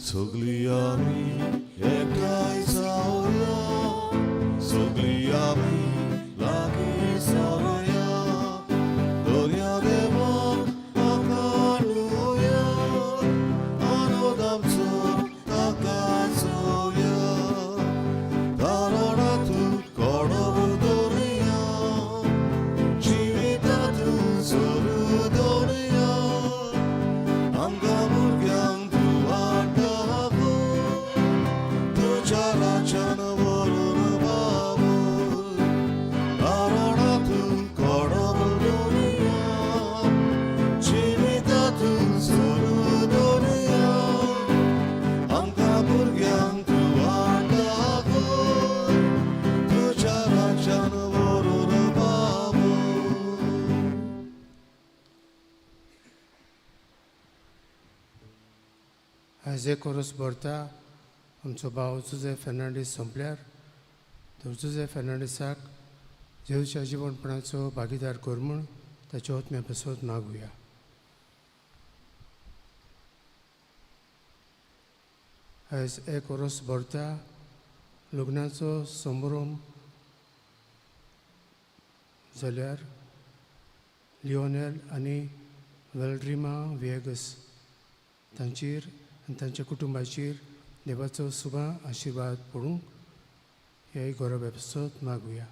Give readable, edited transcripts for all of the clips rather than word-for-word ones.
सगळी आमी एकठांय जावया, सगळी आमी लागीं सरोया, दर्या देवाक आकाडुया, आनंद आमचो ताका चोवया, दारां तूं कडव दवरुया, जिवितांत जोरू दवरुया, आमकां भुरग्यांक तूं वाट दाखय, तुज्या राज्यान व्हरून पावय, दारां तूं कडव दवरुया, जिवितांत जोरू दवरुया, आमकां भुरग्यांक तूं वाट दाखय, तुज्या राज्यान व्हरून पावय. आयज एक वर्स भरता आमचो भाव जुजे फेर्नांडीस सोंपल्यार तर जुजे फेर्नांडीसाक जेजूच्या जिवनपणाचो भागीदार कर म्हूण ताच्या आत्म्या पासत मागुया. आयज एक वर्स भरता लग्नाचो संभ्रम जाल्यार लिओनेल आनी वेल्ड्रिमा व्हिएगस तांचेर आनी तांच्या कुटुंबाचेर देवाचो सुबा आशिर्वाद पडूंक हे गोरब्या पासत मागुया.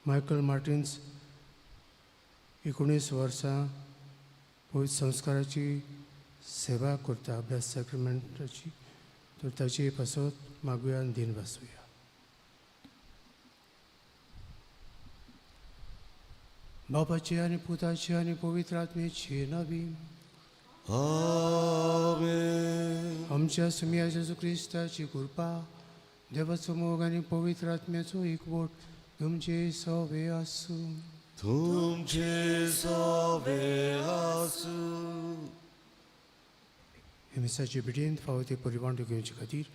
मायकल मार्टिन्स 19 वर्सां पवित्र संस्काराची सेवा करता अभ्यास सॅक्रामेंटाची, तर ताचे पासत मागुया आनी दीन भासुया. बापाचे आनी पुताचे आनी पवित्र आत्म्याचे नांवी. आमेन. आमच्या सुमया जेजू क्रिस्ताची कृपा, देवाचो मोग आनी पवित्र आत्म्याचो एकवट तुमचे सवे आसूं. तुमचे सवे आसूं. हे मिसाचे भेटेंत फावो ते परिवांटो घेवचे खातीर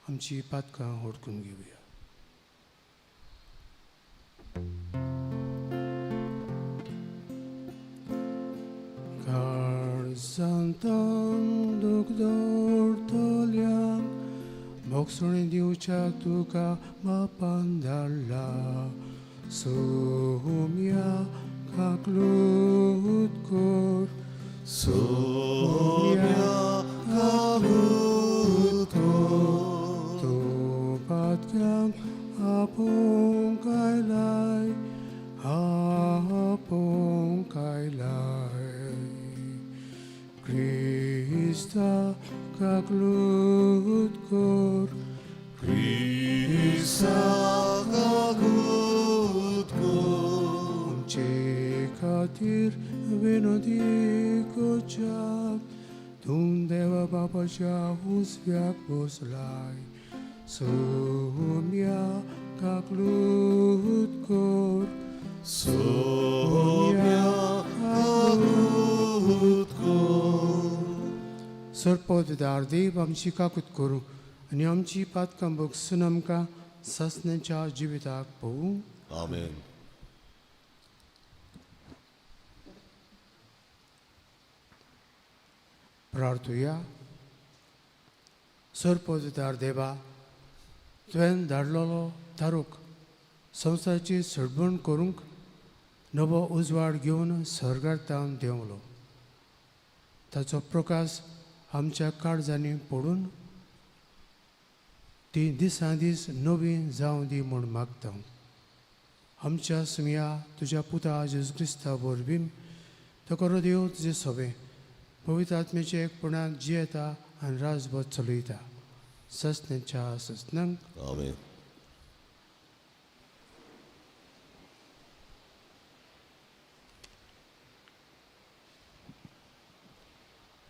आमची पातकां होडकून घेवया. काळजांतान दूख दवरतल्यांक भोगसणी दिवच्याक तुका बापान धाडला, सोम्या काकलूत कर, सोम्या काकलूत कर, तूं पातक्यांक आपोवंक आयलाय, आपोवंक आयलाय, क्रिस्ता काकलूत कर, क्रिस्ता काकलूत कर, आमचे खातीर विनोदी करच्याक तूं देवा बापाच्या उजव्याक बसलाय, सोम्या काकलूत कर, सोम्या काकलूत कर. सरपदार देव आमची काकूत करूं आनी आमची पातकां भोगसून आमकां सासण्याच्या जिविताक पळोवं. आमेन. प्रार्थुया. सरपदार देवा, तुवें धाडलेलो तारूक संवसाराची सडबण करूंक नवो उजवाड घेवन सर्गार तावन देंवलो, ताचो प्रकाश आमच्या काळजांनी पडून ती दिसान दीस नवी जावं दी म्हूण मागता. आमच्या सुमया तुज्या पुता जेजू क्रिस्ता वरवीं तो करो देव तुजे सोबें पवित्र आत्म्याचे एकपणान जियेता आनी राजभर चलयता ससण्याच्या ससनांक. आमेन.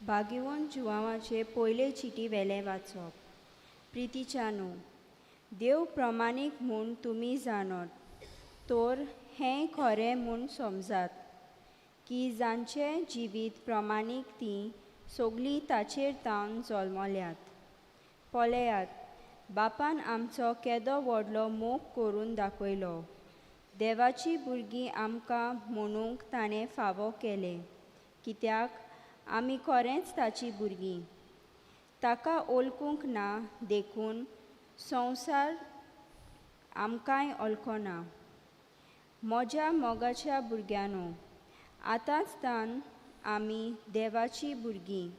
बागिवन जुवांवाचे पयले चिटी वेलें वाचप. प्रितीच्यानू, देव प्रमाणीक म्हूण तुमी जाणत, तर हें खरें म्हूण समजात की जांचें जिवीत प्रमाणीक तीं सगळीं ताचेर तावन जल्मल्यात. पळयात, बापान आमचो केदो व्हडलो मोग करून दाखयलो, देवाची भुरगीं आमकां म्हणूंक ताणें फावो केलें, कित्याक आमी खरेंच ताची भुरगीं. ताका ओलकूंक ना देखून संवसार आमकांय ओलखना. म्हज्या मोगाच्या भुरग्यांनो, आतांच तान आमी देवाची भुरगीं,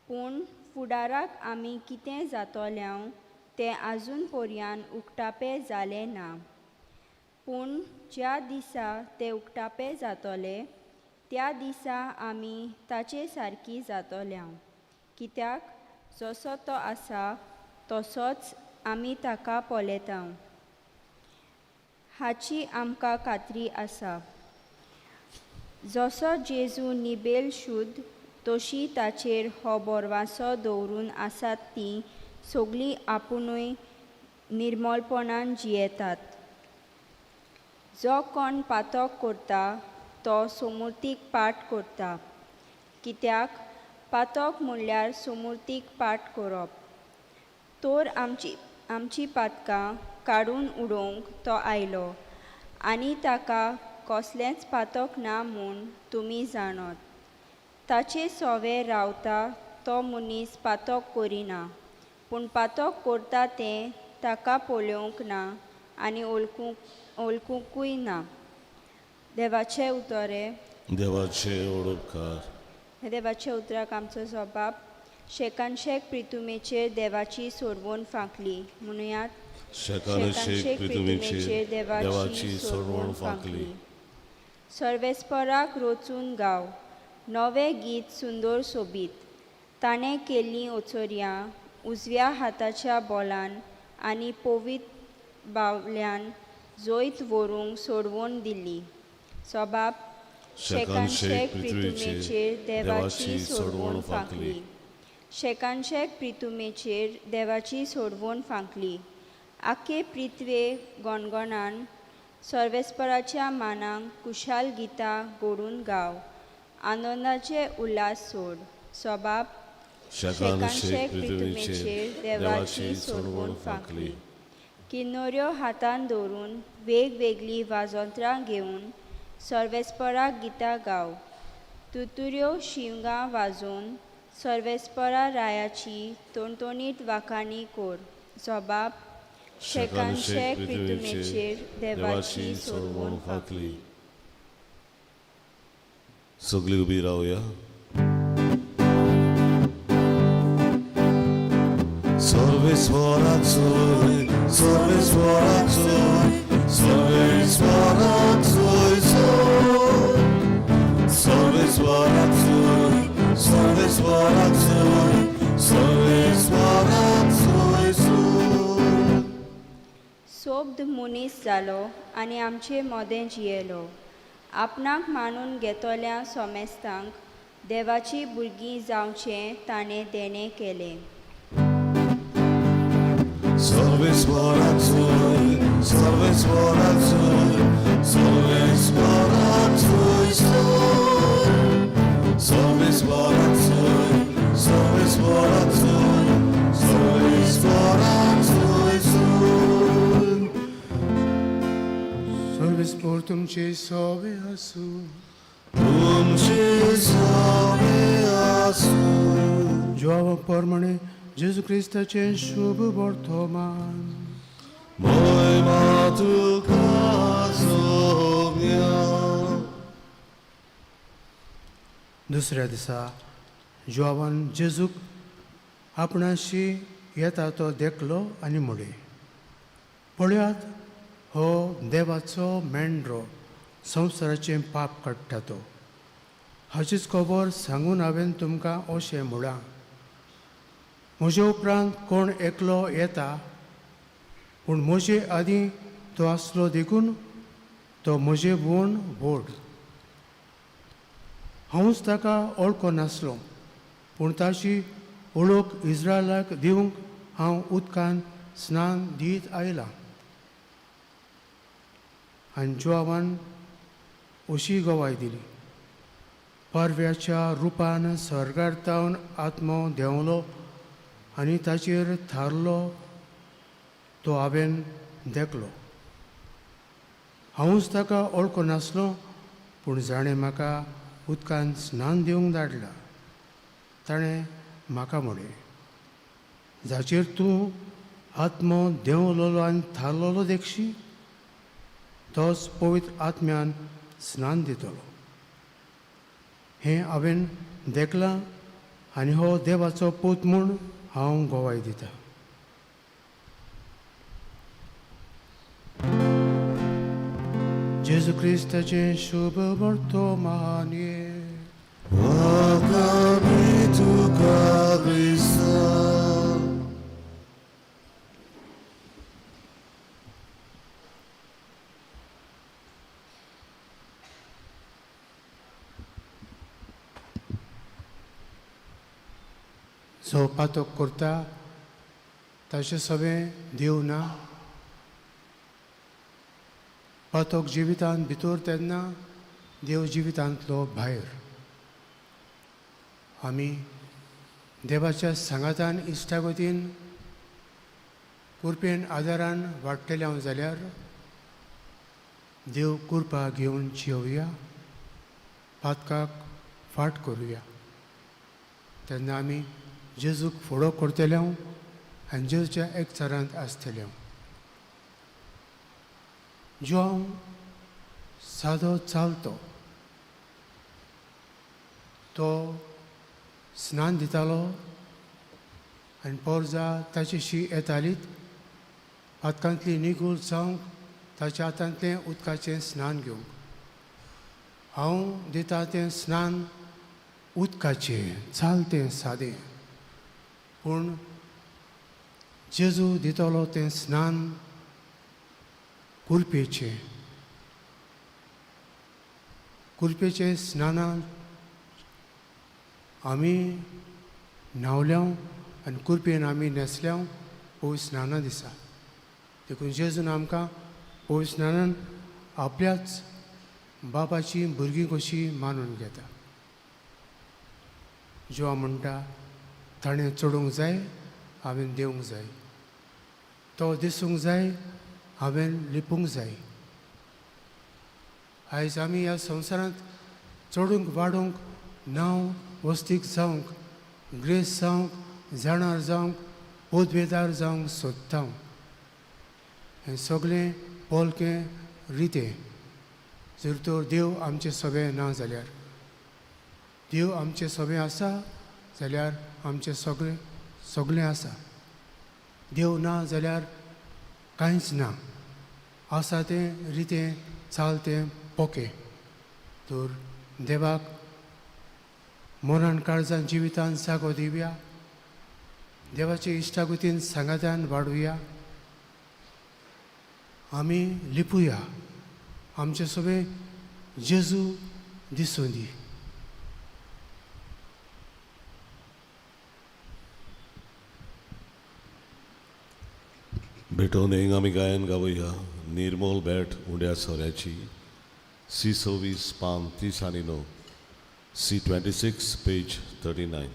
पूण फुडाराक आमी कितें जातोल्यांव तें आजून पर्यान उक्तापें जालें ना. पूण ज्या दिसा तें उक्तापें जातोलें त्या दिसा आमी ताचे सारकी जातोल्यांव, कित्याक जसो तो आसा तसोच आमी ताका पळयता हाची आमकां खात्री आसा. जसो जेजू निबेल शुद्ध तशी ताचेर हो बोरवासो दवरून आसात ती सगळीं आपुणूय निर्मलपणान जियेतात. जो कोण पातक करता तो सोमुर्तीक पाठ करता, कित्याक पातक म्हणल्यार सोमुर्तीक पाठ करप. तर आमची आमची पातकां काडून उडोवंक तो आयलो आनी ताका कसलेंच पातक ना म्हूण तुमी जाणत. ताचे सोवे रावता तो मनीस पातक करिना, पूण पातक करता तें ताका पळोवंक ना आनी ओळखुंकूय ना. देवाचें उतर हें. देवाचे ओडपकार. देवाच्या उतराक आमचो जबाब शेकान शेक प्रितुमेचेर देवाची सोडवण फांकली. म्हणुयात, शेकान शेक प्रितुमेचेर देवाची सोडवण फांकली. सर्वेस्पराक रोचून गाव नवें गीत सुंदर सोबीत. ताणें केल्लीं ओचोरयां उजव्या हाताच्या बोलान आनी पवित्र बावल्यान जैत व्हरूंक सोडवण दिल्ली. सबाब शेकान शेक प्रितुमेचेर देवाची सोडवण फांकली. शेकान शेक प्रितुमेचेर देवाची सोडवण फांकली. आखे प्रिथवे गणगणान सर्वेस्पराच्या मानाक कुशाल गितां गोडून गाव. आनंदाचे उल्हास सोड. सबाब शेकान शेक प्रितुमेचेर देवाची सोडवण फांकली. किन्नऱ्यो हातान दवरून वेगवेगळीं वाजंत्रां घेवन सर्वेस्पराक गितां गाव. तुतुऱ्यो शिंगां वाजोवन सर्वेस्परा रायाची तणतणीत वाखाणी कोर. जबाब शेकान शेक प्रितुमेचेर देवाची सोडवण फांकली. सगळी उबी रावया. सर्वेस्वराचोय सर्वेस्वराचोय सर्वेस्वराचोय सर्वेस्वराचोय सर्वेस्वराचोय सर्वेस्वराचोय. सोब्द मनीस जालो आनी आमचे मदें जियेलो. आपणाक मानून घेतल्या सोमेस्तांक देवाची भुरगीं जावचें ताणें देणें केलें. सर्वेस्वराचोय सर्वेस्वराचोय सर्वेस्वराचोय सर्वेस्वराचोय सर्वेस्वराचोय सर्वेस्वराचोय. सर्वेस्पोर तुमचे सोवे आसूं. तुमचे सोवे आसूं. जुआवा प्रमाणे जेजू क्रिस्ताचें शुभ वर्तमान. मोयमा तुका सोम्या. दुसऱ्या दिसा जुआवान जेजूक आपणाशी येता तो देखलो आनी म्हणलें, पळयात हो देवाचो मेंढरो संवसाराचें पाप काडटा तो. हाचीच खबर सांगून हांवें तुमकां अशें म्हळां, म्हजे उपरांत कोण एकलो येता, पूण म्हजे आदीं तो आसलो देखून तो म्हजे भोवन व्हड. हांवूच ताका ओळखो नासलो, पूण ताची ओळख इस्रायलाक दिवंक हांव उदकान स्नान दीत आयलां. आनी जुआवान अशी गवाय दिली, पारव्याच्या रुपान स्वर्गार तावन आत्मो देंवलो आनी ताचेर थारलो तो हांवें देखलो. हांवूच ताका ओळखो नासलो, पूण जाणें म्हाका उदकान स्नान दिवंक धाडला ताणें म्हाका म्हणलें, जाचेर तूं आत्मो देंवलोलो आनी थारलोलो देखशी तोच पवित्र आत्म्यान स्नान दितलो. हें हांवें देखलां आनी हो देवाचो पूत म्हूण हांव गवाय दितां. जेजू क्रिस्ताचें शुभ वर्तमान. जो पातक करता ताचें सगळें देव ना. पातक जिवितांत भितर तेन्ना देव जिवितांतलो भायर. आमी देवाच्या सांगातान इश्टागतीन कृपेन आदारान वाडटले हांव जाल्यार देव कृपा घेवन जियोवया, पातकाक फाट करुया. तेन्ना आमी जेजूक फुडो करतले हांव आनी जेजूच्या एकचारांत आसतले हांव. जो हांव सादो चालतो तो स्नान दितालो आनी पोरजा ताचेशी येतालीत पातकांतली निगूल जावंक ताच्या हातांतलें उदकाचें स्नान घेवंक. हांव दिता तें स्नान उदकाचें चालतें सादें, पूण जेजू दितलो तें स्नान कुरपेचें. कुरपेचें स्नानान आमी न्हांवल्या आनी कुरपेन आमी न्हेसल्या पवित्र स्नाना दिसा. देखून जेजून आमकां पवित्र स्नानान आपल्याच बापाची भुरगीं कशी मानून घेता. जिवा म्हणटा ताणें चडूंक जाय हांवें देवंक जाय, तो दिसूंक जाय हांवें लिपूंक जाय. आयज आमी ह्या संवसारांत चडूंक वाडूंक नांव वस्तीक जावंक ग्रेस जावंक जाणार जावंक पदवेदार जावंक सोदता. हें सगळें पोलकें रितें जर तर देव आमचें सगळें ना जाल्यार. देव आमचें सगळें आसा जाल्यार आमचें सगळें सगळें आसा. देव ना जाल्यार कांयच ना. आसा तें रितें चालतें पोकें. तर देवाक मरण काळजान जिवितान जागो दिवया, देवाचे इश्टागतीन सांगातान वाडुया, आमी लिपुया, आमचे सगळे जेजू दिसूं दी. भेटोवन हिंग आमी गायन गावया निर्मोल भेट उंड्या सोऱ्याची सी 26 पान 39, C 26 page 39.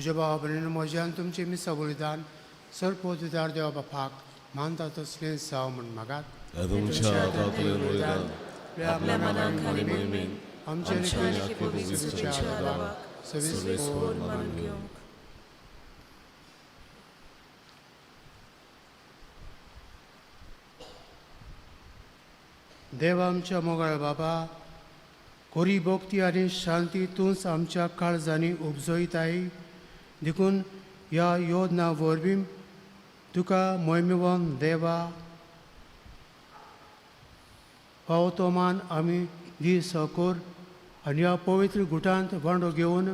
म्हज्या भावा भयणीन म्हज्यान तुमचें मिसा बलिदान सर्पोदिदार देवा बापाक मानता तसलें जावं म्हूण मागात. तुमच्या हातांतलें बलिदान आपल्या मनाक आनी मोहिमेन आमचे आमच्या आनी पवित्र आदावाक सविस्तर मानून घेवंक. देव आमच्या मोगाळ बाबा, कोरी भक्ती आनी शांती तूंच आमच्या काळजांनी उपजयताय, देखून ह्या योजना वरवीं तुका मोहिमेवन देवा फावो तो मान आमी दी सकोर आनी ह्या पवित्र गुटांत वांडो घेवन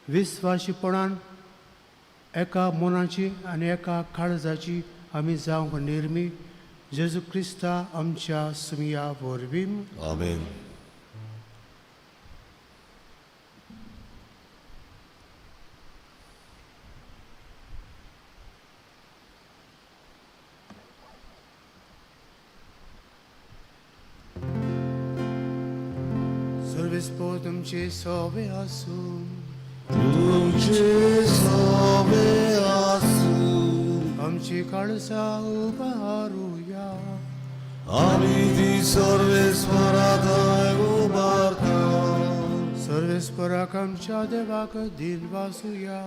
विस्वाशीपणान एका मनाची आनी एका काळजाची आमी जावंक निर्मी जेजू क्रिस्ता आमच्या सुमिया वरवीं. आमेन. सर्वेस पो तुमचे सोबे आसूं. तुमचे सोबे आसूं. आमची काळजा उबारुया. आमी ती सर्वेस्वराथंय उबारता. सर्वेस्पराक आमच्या देवाक दिन वासुया.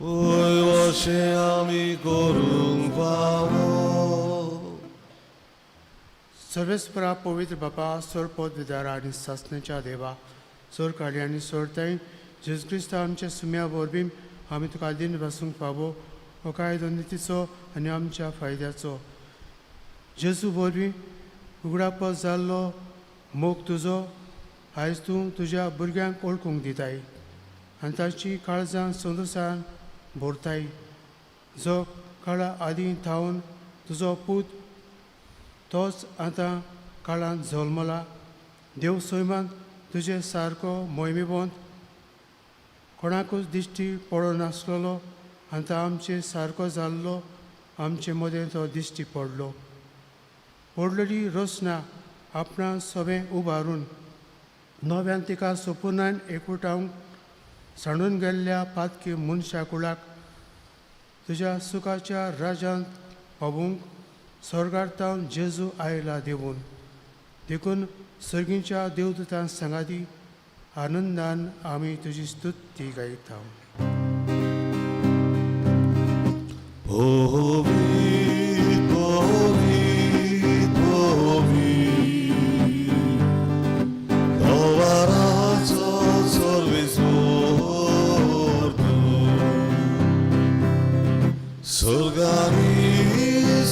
वय अशें आमी करूंक फावो. सर्वेस्परा पवित्र बापा, सोर पदविदारा आनी सासण्याच्या देवा, सोर काडी आनी सोरताय जेजू क्रिस्ता आमच्या सुम्या वरवीं आमी तुका दिन वासूंक फावो हो कायदो नितीचो आनी आमच्या फायद्याचो. जेजू वरवीं उगडापो जाल्लो मोग तुजो आयज तूं तुज्या भुरग्यांक वळखूंक दिताय आनी तांची काळजां संतोशान भरताय. जो काळा आदीं थावन तुजो पूत तोच आतां काळांत जल्मला. देव सैमान तुजे सारको मोहिमेवंत कोणाकूच दिश्टी पडनासलेलो आतां आमचे सारको जाल्लो आमचे मदें तो दिश्टी पडलो. पडलेली रचना आपणा सगळें उबारून नव्यान तिका सोपुनान एकवटावंक सांडून गेल्ल्या पातकी मनशा कुळाक तुज्या सुखाच्या राजांत पावूंक स्वर्गार तावन जेजू आयला देवून. देखून सर्गीच्या देवदूतां सांगाती आनंदान आमी तुजी स्तुती गायता. पवित्र पवित्र पवित्र देवाचो सर्वेस्वर तूं. स्वर्गानी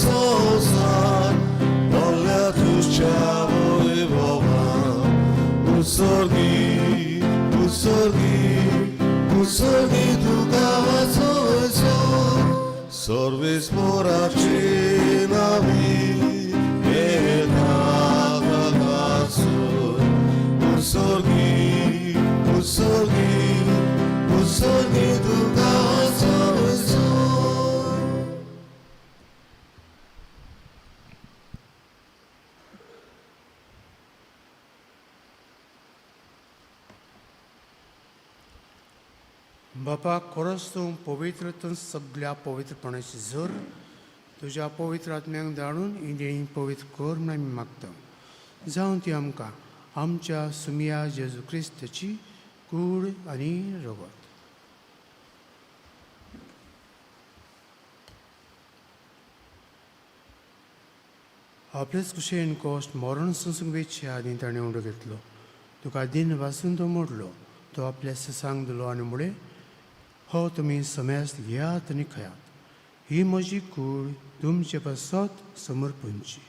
संवसार भरल्या तुज्या वैभवान. उत्सर्गी उत्सर्गी उत्सर्गी तुका वाचोवचो. सर्वेस्पराचे नावी येता उत्सर्गी उत्सर्गी उत्सर्गी तुका वाचोवचो. बापा, खरोच तूं पवित्र, तूं सगळ्या पवित्रपणाची जोर तुज्या पवित्र आत्म्यांक धाडून इंडियें पवित्र कर म्हूण आमी मागता. जावं ती आमकां आमच्या सुमिया जेजू क्रिस्ताची कूड आनी रगत. आपलेच कुशेन कश्ट मरण सोंसूंक वेचे आदीं ताणें उडो घेतलो. तुका दिन वासून तो मोडलो, तो आपल्या ससांक दिलो आनी मुळे, हो तुमी समेस्त घेयात आनी खयात, ही म्हजी कूड तुमचे पासत समर्पणची.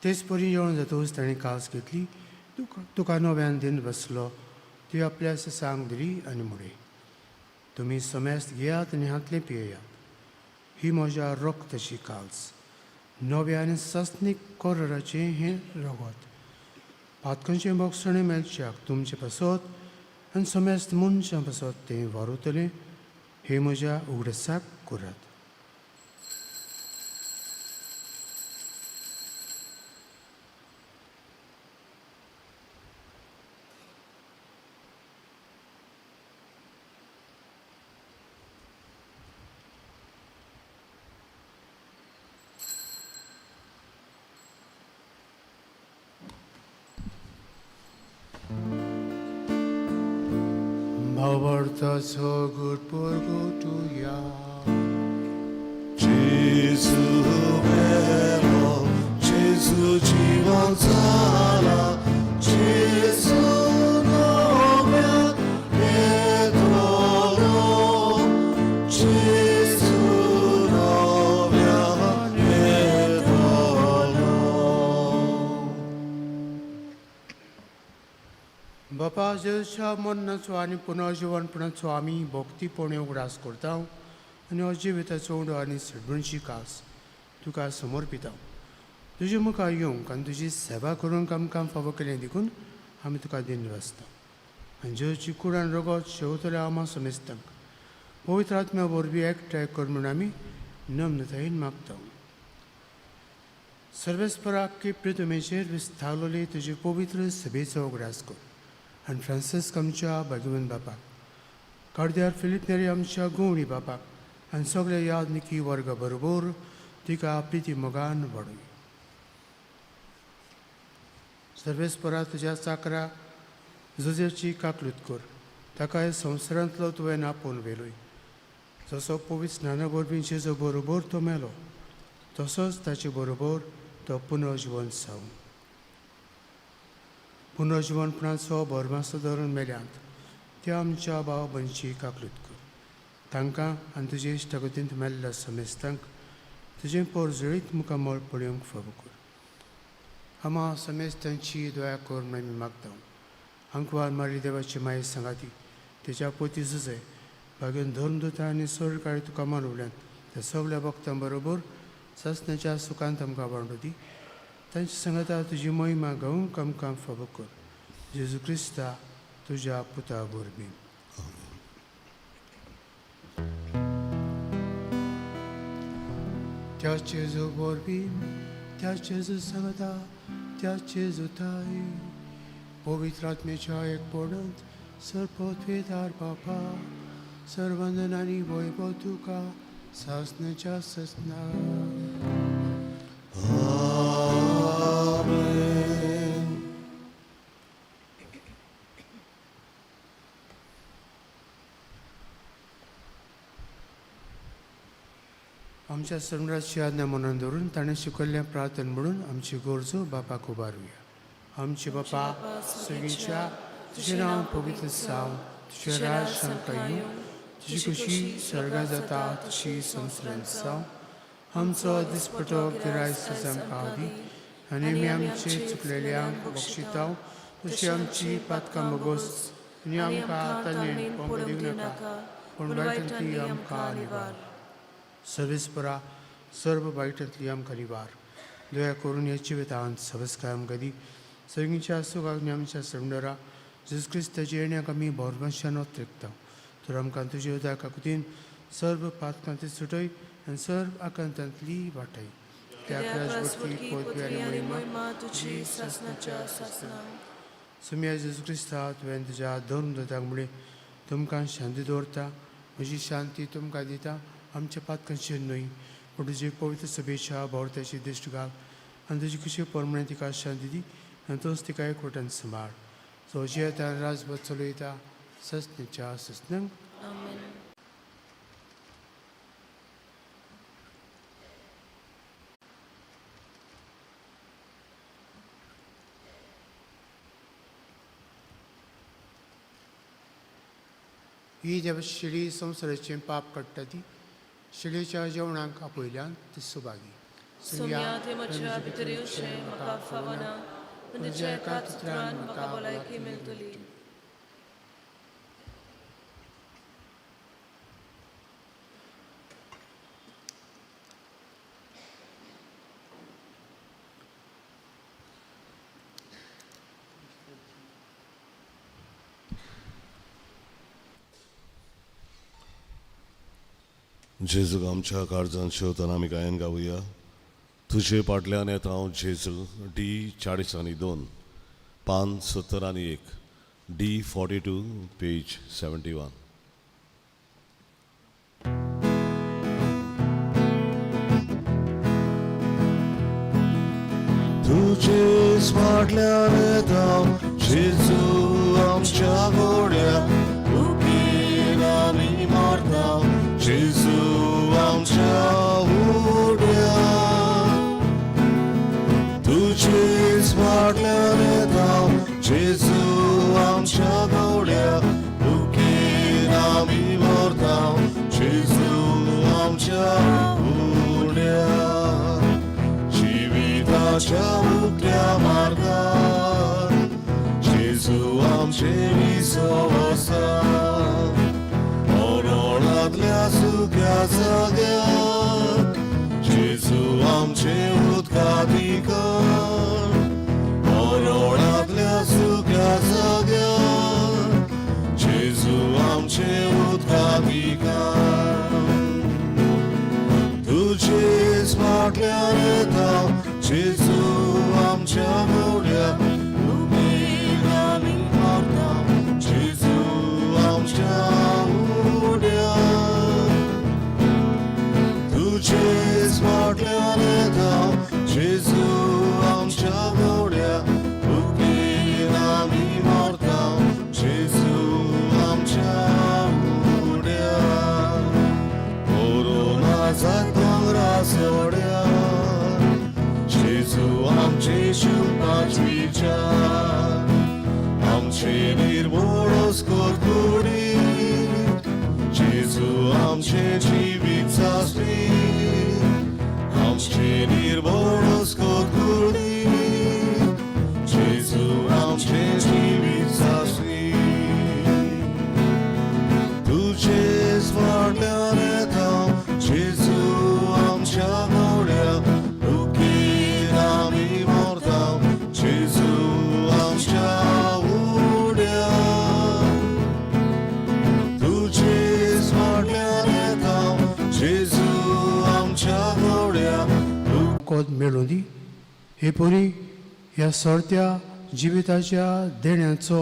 तेच परी जेवण जातकूच ताणें कास घेतली, तुका नव्यान दिन बसलो, ती आपल्या सांग दिली आनी मुळे, तुमी समेस्त घेयात आनी हांतलें पियेयात, ही म्हज्या रक्ताची काल्स, नव्या आनी सासणीक कराराचें हें रगत. पातकांचें भोगसणें मेळच्याक तुमचे पासत आनी समेस्त मनशां पासत तें वावुरतलें हे म्हज्या उगडासाक करात. भावार्थाचो गुटपुरगुटुया. Gesù vero, Gesù जीवन झाला, Gesù नव्या येतलो, Gesù नव्या येतलो. बापा जेजूच्या मरणाचो आनी पुनर्जिवनपणाचो आमी भक्तीपणे उगडास करता आनी हो जिविताचो उंडो आनी सडबणची कास तुका समर्पिता. तुजे मुखार येवंक आनी तुजी सेवा करूंक आमकां फावो केलें देखून आमी तुका दिनवासता. आनी जेजूची कुडान रगत शेवतल्या आमा समेस्तांक पवित्र आत्म्या वरवीं एकठांय कर म्हूण आमी नम्रतायेन मागता. सर्वेस्पराक की प्रितमेचेर विस्तारलेली तुजी पवित्र सभेचो उगडास कर आनी फ्रांसिस्क आमच्या भाग्यवंत बापाक, कार्द्यार फिलीप नेरी आमच्या गुवणी बापाक आनी सगळे यादनिकी वर्गा बरोबर तिका प्रिती मोगान वाडय. सर्वेस्परा तुज्या चाकरा जुजेची काकलूत कर, ताका ह्या संवसारांतलो तुवें आपोवन व्हेलोय. जसो पवित्र स्नाना वरवीं जेजू बरोबर तो मेलो तसोच ताचे बरोबर तो पुनर्जिवंत जावं. पुनर्जिवनपणाचो भरमासो धरून मेल्यांत त्या आमच्या भाव भयणीची काकलूत कर. तांकां आनी तुजे इश्टागतींत मेल्ल्या समेस्तांक तुजें पोरजळीत मुखामळ पळोवंक फावो कर. आमा समेस्तांची दया कर म्हूण आमी मागता. आंकवार मारी देवाची माये सांगाती तेच्या पोती जुजे भाग्यान धर्मदूता आनी सरकाळी तुका मानवल्यान त्या सगळ्या भक्तां बरोबर सासण्याच्या सुखांत आमकां वांटो दी. तांच्या सांगाता तुजी महिमा गावंक आमकां फावो कर. जेजू क्रिस्ता तुज्या पुता वरवीं. त्या जेजू वरवीं, त्या जेजू सांगाता, त्या जेजू ताई पवित्र आत्म्याच्या एकपणांत सर्वपत्वेदार बापा सर्वंदन आनी वैभव तुका सासण्याच्या ससना. आमेन. आमच्या सम्राटची आज्ञा मनान धरून ताणें शिकयल्लें प्रार्थन म्हणून आमची गरजो बापाक उबारुया. आमचे बापा सगळीच्या तुजें नांव पवित्र जावं, तुजें राज आमकां येवं, तुजी खुशी स्वर्गा जाता तशी संवसारांत जावं. आमचो दिसपटो गिरायस आमकां दी आनी आमी आमचे चुकलेल्यांक बक्षिताव तशी आमची पातकां मोगोस आनी आमकां ताणें पळोवंक दिवं नाका पूण वायटांतली आमकां निवार. सर्वेस्परा सर्व वायटांतली आमकां निवार. दया करून ह्या जिवितांत सवस्काय आमकां दी. सगळींच्या सुखाक आमच्या सरंडरा जेजू क्रिस्ताच्या येण्याक आमी भरमाशान त्रिकता. तर आमकां तुजे उदका काकुतीन सर्व पातकांती सुटय आनी सर्व आकांतांतली वाटय. त्या राजवटकी पदवी आनी महिमा तुजी सासणाच्या सासणा. सुम्या जेजू क्रिस्ता तुवें तुज्या धर्मदूतांक म्हणलें तुमकां शांती दवरता, म्हजी शांती तुमकां दिता, आमच्या पातकांचेर न्हय पूण तुजे पवित्र सभेच्या भोंवत्याची दिश्ट घाल आनी तुजी खुशी प्रमाणे तिका शांती दी आनी तोच तिका एकवटान सांबाळ. सो जियेता राजवट चलयता ससनेच्या ससनांक. आमेन. ही जेव्हा शिळी संवसाराचें पाप काडटा ती शिळेच्या जेवणाक आपयल्यान ती सुभागी. सुम्या ते म्हज्या भितर येवचें म्हाका फावना, पूण तुज्या एकाच उतरान म्हाका भलायकी मेळटली. जेजूक आमच्या काळजान शेवताना आमी गायन गावया. तुजे पाटल्यान येता हांव जेजू, डी 42, पान 71, डी 42, पेज 71. तुजेच फाटल्यान येता जेजू आमच्या गोड्या, भुकेन आमी मरता जेजू आमच्या उड्या. तुजेच फाटल्यान येता जेजू आमच्या गोड्या, भुकेन आमी मरता जेजू आमच्या उड्या. जिविताच्या उकत्या मार्गार जेजू आमचे विसव आसा, मरणांतल्या सुक्या जाग्यार जेजू आमचे उदकाधिकार, मरणांतल्या सुक्या जाग्यार जेजू आमचे उदकाधिकार. तुजेच फाटल्यान येता जेजू आमच्या गोड्या, भुकेन आमी मरता जेजू आमच्या उड्या. तुजेच फाटल्यान येता जेजू आमच्या गोड्या, भुकेन आमी मरता जेजू आमच्या उड्या. कोरोनाचा दोंगरा सोड्या जेजू आमचे शिवपाच विचार, आमचे निर्मोळोस कुडी जेजू आमचे जिवीत सासरी, आमचे निर्मोळोस कुडी जेजू आमचे जिवीत सासरी. तुजेच फाटल्यान येता जेजू आमच्या गोड्या, भुकेन आमी मरता जेजू आमच्या उड्या. तुजेच फाटल्यान येता जेजू आमच्या गोड्या. कोद मेळूं दी. हे परी ह्या सरत्या जिविताच्या देण्याचो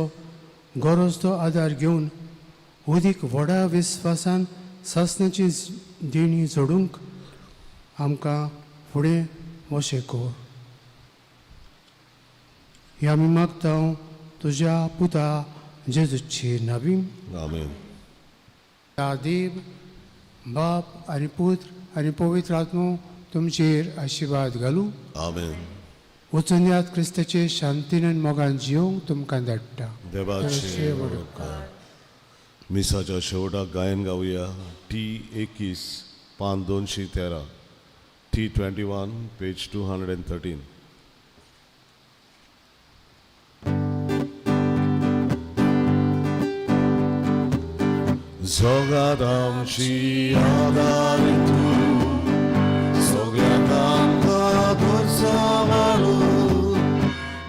गरज तो आदार घेवन अदीक व्हडा विस्वासान सासणाची देणी जोडूंक आमकां फुडें वशें कर. हे आमी मागता तुज्या पुता जेजूची नावीन. आमेन. देव बाप आनी पुत्र आनी पवित्र आत्मो तुमचेर आशिर्वाद घालूं. आमेन. वचून यात, क्रिस्ताचे शांतीन आनी मोगान जियोंक तुमकां धाडटा. देवाचे व्हड उपकार. मिसाच्या शेवटाक गायन गावया. टी 21, पान 213, टी 21, पेज 213. जगात आमची आदार तूं, सगळ्यांक आमकां धर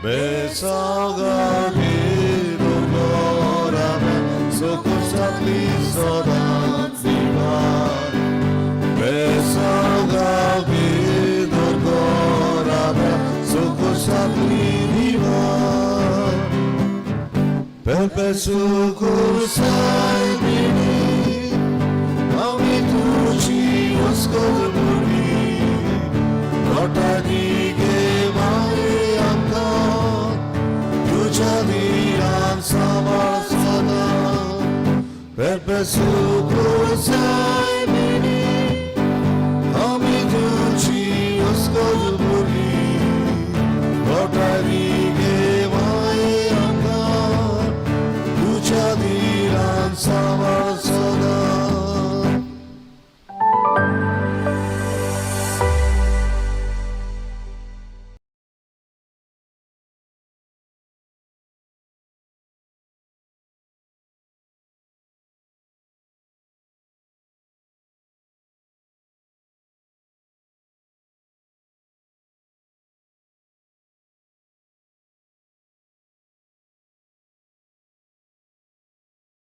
बेसागागे soccursatli सदांच दिवार, बेसागागे दोरगोराब्या soccursatli दिवार. Pepe succursai bini, आमी तुजी वस्कोद बुडी, लोटा गे माये आमकां, तुज्या धिरान सांबाळ सदां. Pepe succursai bini, आमी तुजी वस्कोद.